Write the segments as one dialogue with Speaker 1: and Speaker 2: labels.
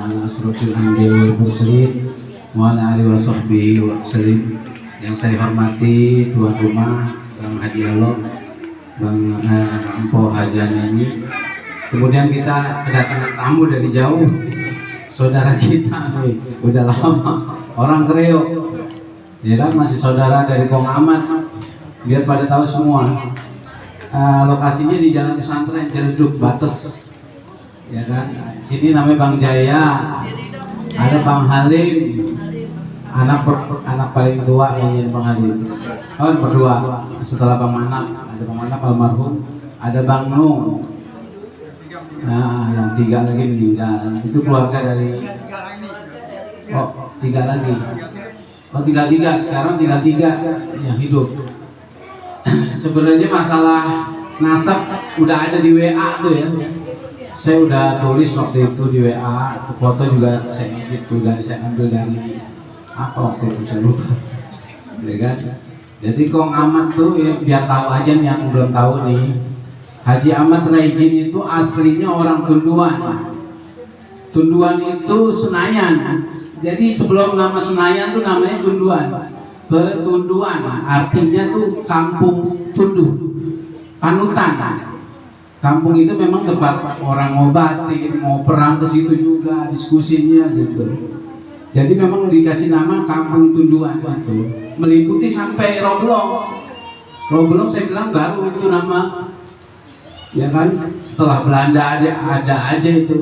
Speaker 1: ala asrofil anbiya wal mursalin wa ala alihi wa sahbihi wa sallim. Yang saya hormati tuan rumah Bang Haji Alok, Bang Empo Hajani ini. Kemudian kita kedatangan tamu dari jauh, saudara kita nih, udah lama orang Kreo, ya kan, masih saudara dari Kong Amat. Biar pada tahu semua, lokasinya di Jalan Pesantren Ciledug Bates, ya kan. Sini namanya Bang Jaya, ada Bang Halim, anak paling tua yang jadi Bang Halim. Oh, berdua. Setelah Bang Manap, ada Bang Manap almarhum, ada Bang Nung. Nah, yang tiga lagi meninggal. Itu keluarga dari. Oh, tiga lagi. Oh, tiga. Sekarang tiga yang hidup. Sebenarnya masalah nasab udah ada di WA tuh ya. Saya udah tulis waktu itu di WA, foto juga saya ambil dari apa waktu itu saya lupa, ya kan. Jadi Kong Amat tuh ya, biar tahu aja nih yang belum tahu nih, Haji Ahmad Raijin itu aslinya orang Tunduan. Tunduan itu Senayan. Jadi sebelum nama Senayan tuh namanya Tunduan. Petunduan artinya tuh kampung tunduh, panutan. Kampung itu memang tempat orang ngobatin, mau perang ke situ juga diskusinya gitu. Jadi memang dikasih nama Kampung Tunduan itu, meliputi sampai Roblong. Roblong saya bilang baru itu nama, ya kan. Setelah Belanda ada aja itu.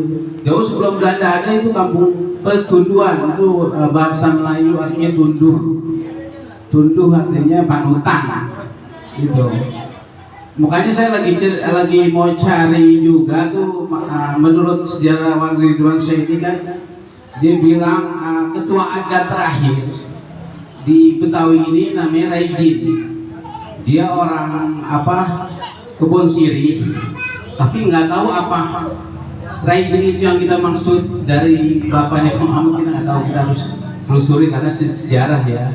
Speaker 1: Jauh sebelum Belanda ada itu Kampung Petunduan, itu bahasa Melayu artinya tunduh. Tunduh artinya panutan, gitu. Makanya saya lagi mau cari juga tuh, menurut sejarawan Ridwan Syahidi kan, dia bilang ketua adat terakhir di Betawi ini namanya Raijin. Dia orang Kebon Sirih, tapi nggak tahu apa Raijin itu yang kita maksud dari bapaknya Kong Amat, kita nggak tahu, kita harus telusuri karena sejarah ya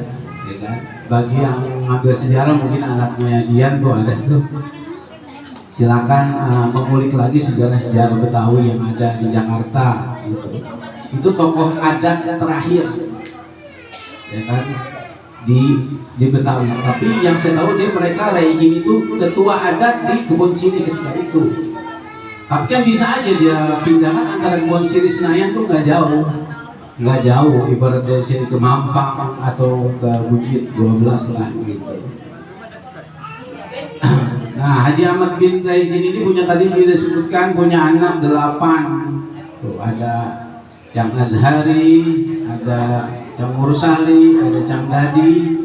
Speaker 1: kan. Bagi yang ngambil sejarah mungkin anaknya Dian tuh ada tuh, silakan mengulik lagi sejarah Betawi yang ada di Jakarta gitu. Itu tokoh adat terakhir, ya kan, di Betawi. Tapi yang saya tahu mereka Raijin itu ketua adat di Kebon Sirih ketika itu. Tapi kan bisa aja dia pindahkan antara Kebon Sirih Senayan tuh nggak jauh, ibarat dari sini ke Mampang atau ke Bukit 12 lah gitu. Nah, Haji Ahmad bin Raijin ini tadi disebutkan punya anak 8. Tuh ada Cang Azhari, ada Cang Mursali, ada Cang Dadi,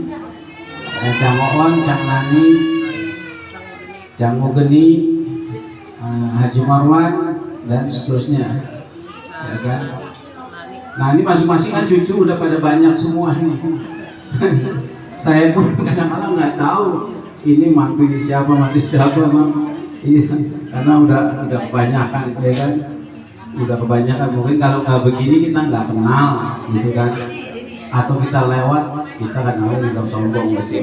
Speaker 1: ada Cang Oon, Cang Nani, Cang Mugeni, Haji Marwan dan seterusnya, ya kan. Nah, ini masing-masing kan cucu udah pada banyak semua nih. Saya pun kadang-kadang nggak tahu ini mantu siapa emang. Iya, karena udah kebanyakan, ya kan. Udah kebanyakan, mungkin kalau nggak begini kita nggak kenal, gitu kan. Atau kita lewat, kita kan kita sombong gitu.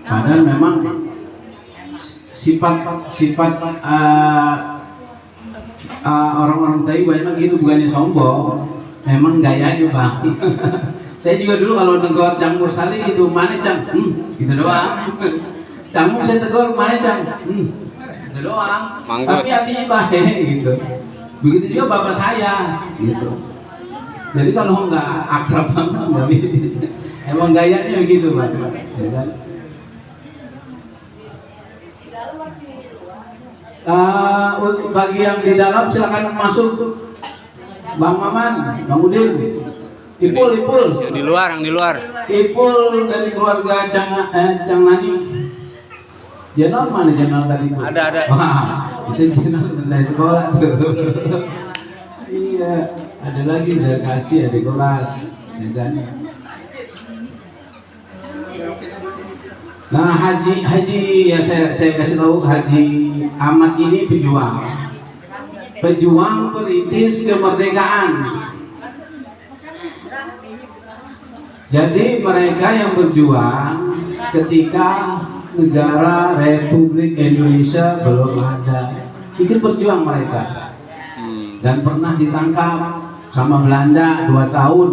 Speaker 1: Padahal memang sifat orang-orang Betawi banyak itu bukannya sombong. Memang gayanya Bang. Saya juga dulu kalau negor Cang Mursali itu, mana Cang? Gitu doang. Cangmu saya tegur, mana Cang? Gitu doang. Tapi hatinya baik gitu. Begitu juga bapak saya gitu. Jadi kalau nggak akrab banget nggak bisa. Emang gayanya begitu Mas, ya kan? Bagi yang di dalam silakan masuk. Bang Maman, Bang Udin, Ipul.
Speaker 2: Yang di luar.
Speaker 1: Ipul dari keluarga Cang Nani. Jenal mana Jenal tadi itu?
Speaker 2: Ada.
Speaker 1: Wah, itu Jenal teman saya sekolah tuh. Iya, ada lagi saya kasih adik kelas, ya kan. Nah, Haji ya saya kasih tahu, Haji Ahmad ini pejuang perintis kemerdekaan. Jadi mereka yang berjuang ketika negara Republik Indonesia belum ada, ikut berjuang mereka dan pernah ditangkap sama Belanda 2 tahun,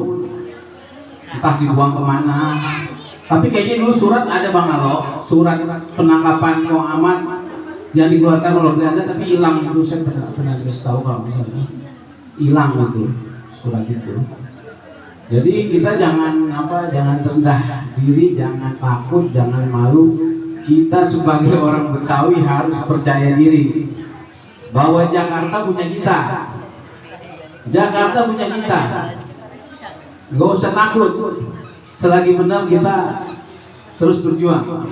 Speaker 1: entah dibuang kemana. Tapi kayaknya dulu surat ada Bang Alo, surat penangkapan Muhammad yang dikeluarkan oleh Belanda tapi hilang itu. Saya pernah dikasih tahu kalau misalnya hilang itu surat itu. Jadi kita jangan rendah diri, jangan takut, jangan malu. Kita sebagai orang Betawi harus percaya diri bahwa Jakarta punya kita. Jakarta punya kita. Gak usah takut. Selagi benar kita terus berjuang.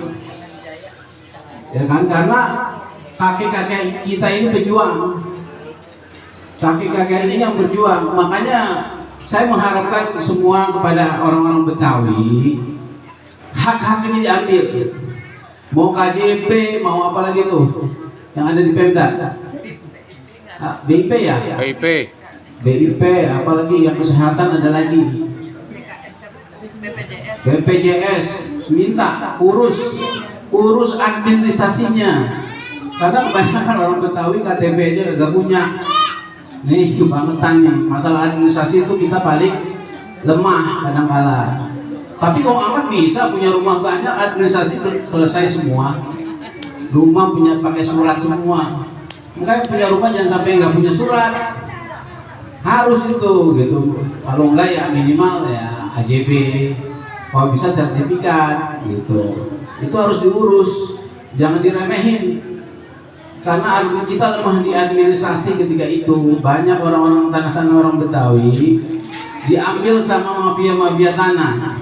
Speaker 1: Ya kan, karena kakek-kakek kita ini berjuang. Kakek-kakek ini yang berjuang. Makanya saya mengharapkan semua kepada orang-orang Betawi, hak-hak ini diambil. Mau KJP, mau apa lagi tuh yang ada di Pemda? BIP ya? BIP, apalagi yang kesehatan ada lagi. BPJS, minta urus administrasinya. Karena kebanyakan orang Betawi KTP aja gak punya. Nih kebangetan nih, masalah administrasi itu kita paling lemah kadang-kala. Tapi kalau amat bisa punya rumah banyak, administrasi selesai semua. Rumah punya pakai surat semua. Makanya punya rumah jangan sampai nggak punya surat. Harus itu gitu. Kalau enggak ya minimal ya AJB. Kalau bisa sertifikat gitu. Itu harus diurus, jangan diremehin. Karena kita lemah di administrasi ketika itu. Banyak orang-orang tanah-tanah orang Betawi diambil sama mafia-mafia tanah.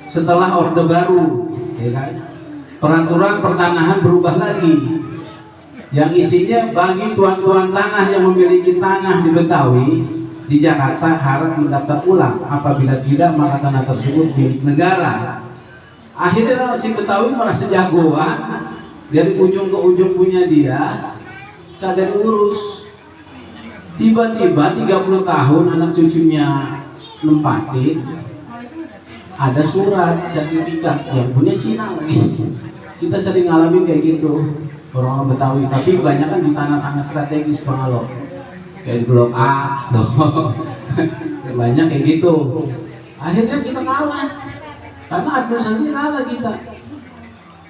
Speaker 1: Setelah Orde Baru, ya kan? Peraturan pertanahan berubah lagi. Yang isinya bagi tuan-tuan tanah yang memiliki tanah di Betawi, di Jakarta harus mendaftar ulang. Apabila tidak, maka tanah tersebut milik negara. Akhirnya si Betawi merasa jagoan, dari ujung ke ujung punya dia, kagak diurus. Tiba-tiba 30 tahun anak cucunya nempatin, ada surat sertifikat yang punya Cina lagi. Kita sering ngalamin kayak gitu orang-orang Betawi, tapi banyak kan di tanah-tanah strategis Bang Alo, kayak di Blok A tuh. Banyak kayak gitu. Akhirnya kita kalah karena administrasi kalah kita.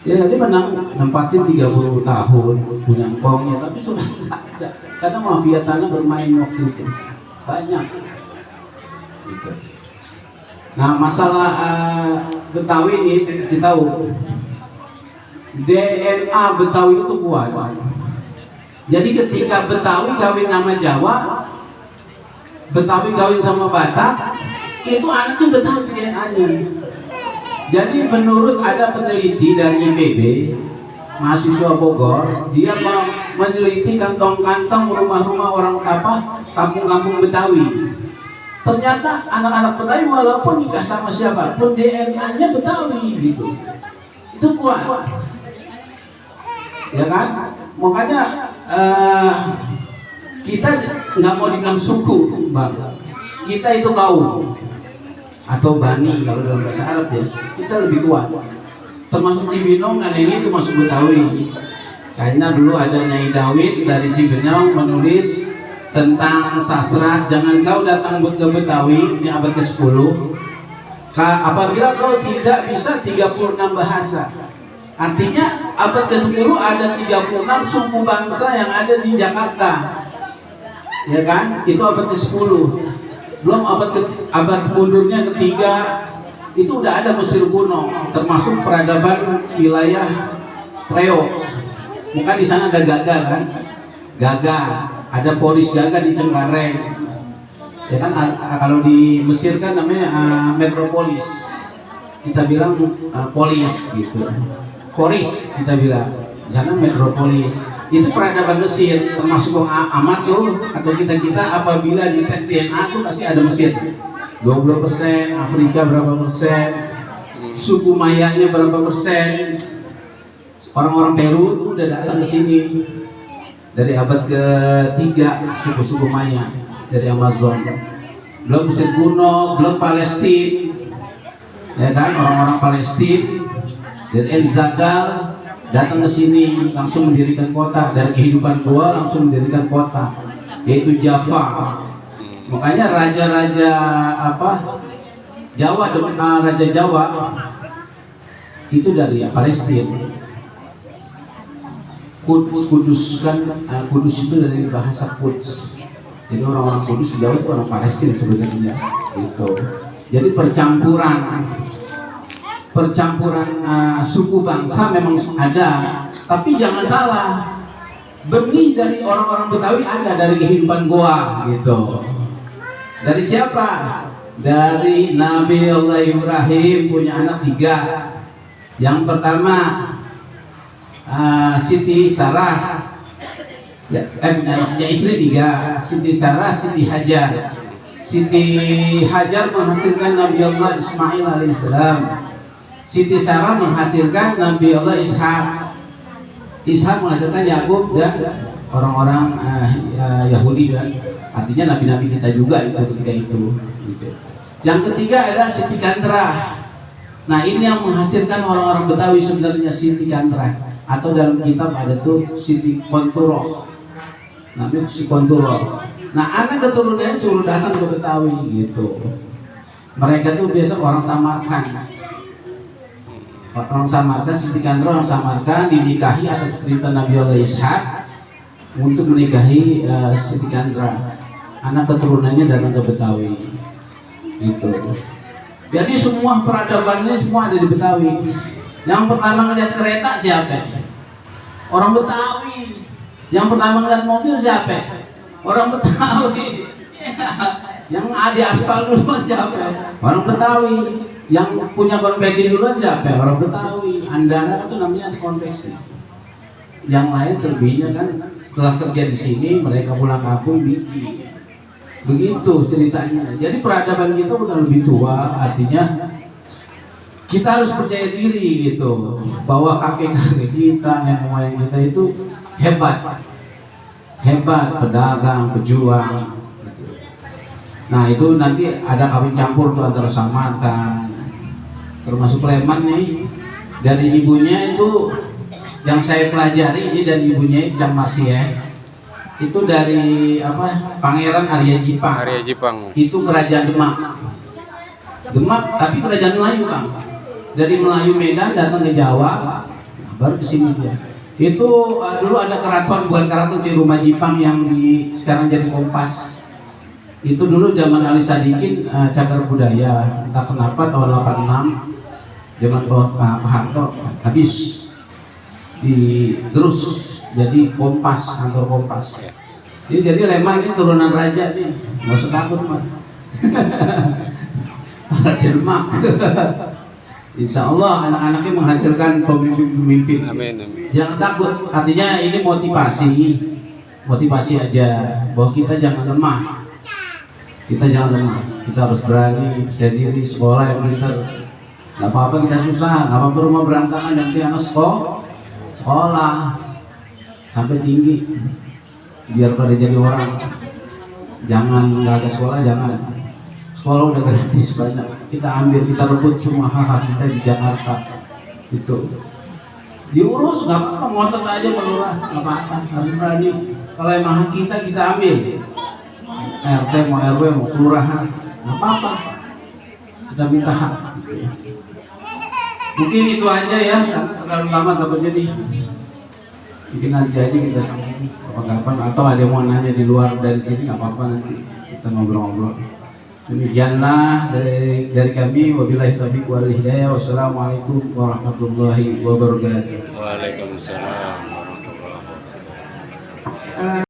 Speaker 1: Ya dia menang nempatin 30 tahun punya engkongnya, tapi sudah nggak ada karena mafia tanah bermain waktu itu banyak gitu. Nah masalah Betawi ini saya kasih tahu, DNA Betawi itu kuat. Jadi ketika Betawi kawin nama Jawa, Betawi kawin sama Batak, itu anaknya Betawi DNA-nya. Jadi menurut ada peneliti dari IPB, mahasiswa Bogor, dia meneliti kantong-kantong rumah-rumah orang kampung-kampung Betawi. Ternyata anak-anak Betawi walaupun nikah sama siapapun DNA-nya Betawi gitu. Itu kuat. Ya kan? Makanya kita nggak mau dibilang suku, Bang. Kita itu kaum atau bani kalau dalam bahasa Arab ya. Kita lebih kuat. Termasuk Cibinong kan ini itu masuk Betawi. Karena dulu ada Nyai Dawid dari Cibinong menulis tentang sastra, jangan kau datang ke Betawi di abad ke-10 apabila kau tidak bisa 36 bahasa. Artinya abad ke-10 ada 36 suku bangsa yang ada di Jakarta, ya kan? Itu abad ke-10. Belum abad mundurnya ketiga itu udah ada Mesir kuno, termasuk peradaban wilayah Kreo. Bukan di sana ada Gaga kan? Gaga. Ada Polis Gaga di Cengkareng, ya kan? Kalau di Mesir kan namanya metropolis, kita bilang polis gitu, polis kita bilang. Di sana metropolis. Itu peradaban Mesir, termasuk amat tuh atau kita apabila di tes DNA tuh pasti ada Mesir 20%, Afrika berapa persen, suku Mayanya berapa persen. Orang-orang Peru tuh udah datang ke sini dari abad ke-3, suku-suku Maya dari Amazon. Belum Mesir kuno, belum Palestina, ya kan? Orang-orang Palestina dari Enzagal datang ke sini langsung mendirikan kota. Dari kehidupan gua langsung mendirikan kota, yaitu Java. Makanya raja-raja apa Jawa, Raja Jawa itu dari Palestina. Kudus kan, Kudus itu dari bahasa Quds. Jadi orang-orang Kudus di Jawa itu orang Palestina sebenarnya. Itu. Jadi percampuran suku bangsa memang ada, tapi jangan salah. Benih dari orang-orang Betawi ada dari kehidupan goa gitu. Dari siapa? Dari Nabi Allah Ibrahim punya anak 3. Yang pertama Siti Sarah, punya istri 3, Siti Sarah, Siti Hajar. Siti Hajar menghasilkan Nabi Allah Ismail alaihissalam. Siti Sarah menghasilkan Nabi Allah Ishak. Ishak menghasilkan Yakub dan orang-orang Yahudi kan. Artinya nabi-nabi kita juga itu ketika itu. Gitu. Yang ketiga adalah Siti Kantrah. Nah ini yang menghasilkan orang-orang Betawi sebenarnya, Siti Kantrah. Atau dalam kitab ada tuh Siti Konturoh, namanya Siti Konturoh. Nah anak keturunannya suruh datang ke Betawi gitu. Mereka tuh biasa orang Samarkand. Orang Samarkand, Siti Kantrah orang Samarkand dinikahi atas perintah Nabi Allah Ishak untuk menikahi Siti Kantrah. Anak keturunannya datang ke Betawi gitu. Jadi semua peradabannya semua ada di Betawi. Yang pertama ngeliat kereta siapa? Orang Betawi. Yang pertama ngeliat mobil siapa? Orang Betawi. Yang ada aspal duluan siapa? Orang Betawi. Yang punya konveksi duluan siapa? Orang Betawi. Andara itu namanya anti konveksi. Yang lain selebihnya kan setelah kerja di sini mereka pulang kampung bikin. Begitu ceritanya. Jadi peradaban kita udah lebih tua, artinya kita harus percaya diri gitu bahwa kakek-kakek kita, nenek moyang kita itu hebat, pedagang, pejuang. Gitu. Nah itu nanti ada kawin campur tuh antara Samarkand, termasuk Sleman nih. Dari ibunya itu yang saya pelajari ini dari ibunya Jang Masih itu dari apa? Pangeran Arya Jipang. Itu kerajaan Demak, tapi kerajaan Melayu Kang. Dari Melayu Medan datang ke Jawa, baru ke sini dia. Itu dulu ada keraton, bukan keraton sih, rumah Jipang yang sekarang jadi Kompas. Itu dulu zaman Ali Sadikin cagar budaya, entah kenapa tahun 86 zaman Pak Harto habis terus jadi Kompas, kantor Kompas. Jadi Sleman ini turunan raja nih, nggak usah takut mah. Raja Demak. Insya Allah anak-anaknya menghasilkan pemimpin-pemimpin.
Speaker 2: Amin, amin.
Speaker 1: Jangan takut, artinya ini motivasi aja bahwa kita jangan lemah. Kita harus berani, percaya diri, sekolah yang pintar. Gak apa-apa kita susah, gak apa-apa rumah berantakan, yang penting anak sekolah sampai tinggi, biar pada jadi orang. Jangan nggak ada sekolah, jangan. Sekolah udah gratis banyak, kita ambil, kita rebut semua hak-hak kita di Jakarta. Itu diurus, nggak apa-apa, ngotot aja melurah, nggak apa-apa, harus berani. Kalau emang hak kita ambil, RT mau RW mau kelurahan, nggak apa-apa, kita minta hak. Mungkin itu aja ya, terlalu lama takut jadi. Mungkin nanti aja kita sambung kapan-kapan, atau ada yang mau nanya di luar dari sini nggak apa-apa, nanti kita ngobrol-ngobrol. Demikianlah dari kami, wabillahi taufiq wal hidayah. Wassalamualaikum warahmatullahi wabarakatuh.
Speaker 2: Waalaikumsalam warahmatullahi wabarakatuh.